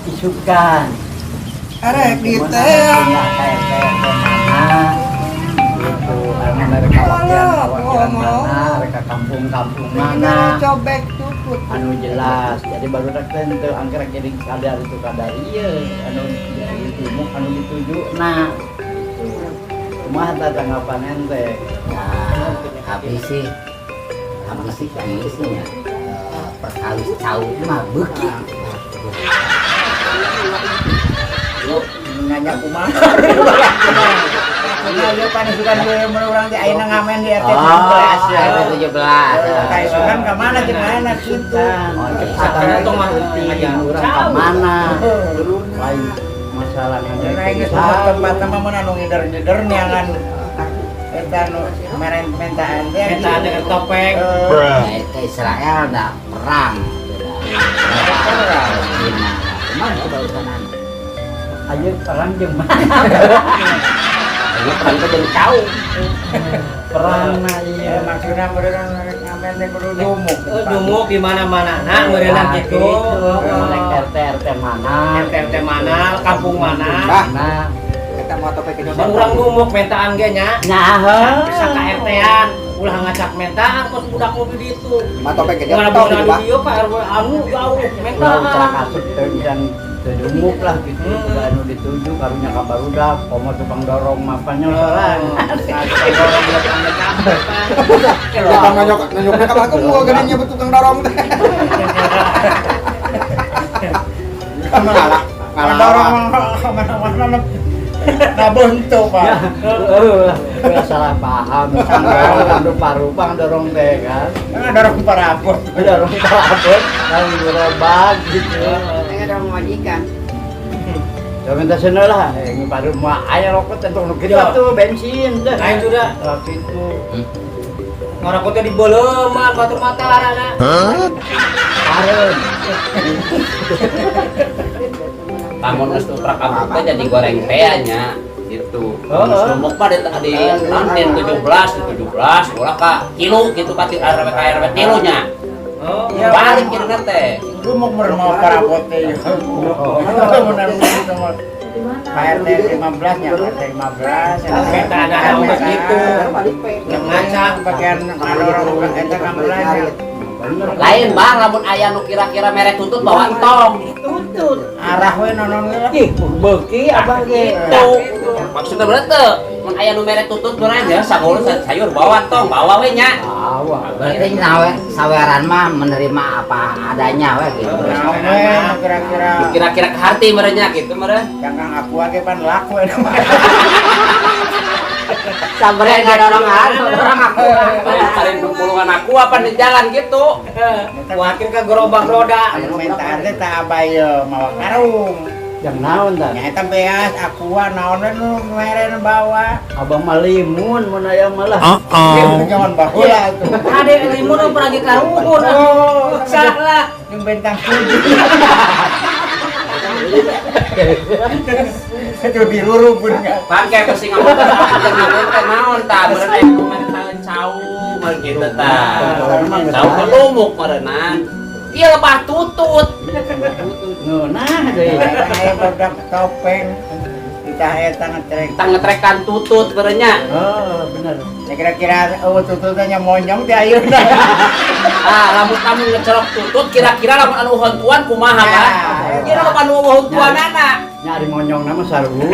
Isukan. Arek di Gimana teh. pindah ke RT mana gitu, anu mereka wakilan wakilan mana, mereka kampung-kampung mana, Cobek tutut. Anu jelas. Jadi baru teh teu angker jadi sadar itu kadar ieu anu dituju, anu dituju, nah gitu. Kumaha tah tanggapan ente? Nah, habis sih kieu sih nya. Eh, perkawis cau mah beuki. Lu nanya kumaha? Iya, panisukan gue mun urang teh ayeuna ngamen di RT Oh, 17 ya. RT 17. Kaisukan ka mana jeung mana kitu. Oh, cepat tong mah penting urang ka mana, lain masalah. Nah, geus tempat mah mun anu ngider-ngider neangan eta nu meren mentaan teh. Minta dengan topeng. Nah, ke Israel dah perang. Palestina. Kumaha coba urusan? Ayo perang jeung mana? Ini perang teh jeung cau. Perang na Ya iya. Maksudnya meureun ngamen teh kudu dumuk. Eh, dumuk di mana-mana nah meureunna gitu. Mana RT RT mana? RT RT mana, kampung mana. Bah. Nah, Kita mau topik ke Ban urang dumuk mentaan ge nya. nah, heuh. Bisa ka RT-an, ulah ngacak mentaan kos budak mobil itu. Mah topik ke Mana jatuh budak gitu, Pak. di dieu Pak RW anu jauh Ulah mentaan. ucap asup teu dan teu dumuk lah gitu. Udah anu dituju karunya ka barudak, komo tukang dorong mapanya sorangan. Nah, tukang dorong budak capek, Pak. Tukang nanyok nanyokna ka aku mau geuning nyebut tukang dorong teh. Ngalah, ngalah. Dorong mana-mana nah bentuk, Pak. Ya, ulah salah paham. Dorong rupa-rupa dorong teh kan. Kan dorong parabot. Dorong parabot, dorong gerobak gitu. Dorong majikan. Ya minta seneng lah, yang baru mah aya rokok tentu nu kitu tuh bensin deh. Lain sudah. Lah kitu. Ngarokotnya di boleuman batur mata larana. Pareun. Lamun geus tuprak kampung teh jadi goreng teh nya gitu. Oh, Geus oh. dumuk mah di nanti 17 17 ulah ka kilo gitu ka RW ka RW tilu nya. Oh, Ya, Balik kira teh. Dumuk meureun mau parabot teh. Mun anu kitu mah. Pak RT 15 nya, RT 15. Mentaan ada obat gitu. Yang ngacak. Bagian ngadorong eta kambelan nya. Bener. Lain bang, lamun aya nu kira-kira mere tutut bawa entong. Tutut. Arah we nonon ge lah. Ih, beuki abah ge. Gitu. Maksudnya bener teu? Mun aya nu mere tutut meureun ya sagol sayur bawa tong, bawa we nya. Bawa. Berarti nawe saweran mah menerima apa adanya we gitu. Naon we nu kira-kira Kira-kira ke harti meureun nya gitu meureun. Jangan aku age pan laku eta mah. Sampai ngadorong dorong aku. Paling pulungan aku apa di jalan gitu. Wakil ke gerobak roda. Anu mentaan teh tah abah ye mawa karung. Yang naon tah? Nya eta beas aqua naon we nu mere nu bawa. Abang mah limun mun aya mah lah. Jangan baheula tuh. Ade limun mah pernah karuhun. Oh, Salah. Jeung bentang tujuh. Itu diruru pun enggak. Pakai pasti ngomong teh naon tah meureun aya nu mere taeun cau meureun kitu tah. Cau mah lumuk meureunnan. Ieu lebah tutut. Ngeunah deui. Aya barudak topeng. Kita eta ngetrek. Tah ngetrekan tutut meureun nya. Oh, bener. Ya kira-kira eueuh tututnya monyong teh ayeuna. Ah, lamun kamu ngecerok tutut kira-kira lamun anu hontuan kumaha, Pak? Ya, Kira lamun anu hontuanana. Nyari monyong nama sarua.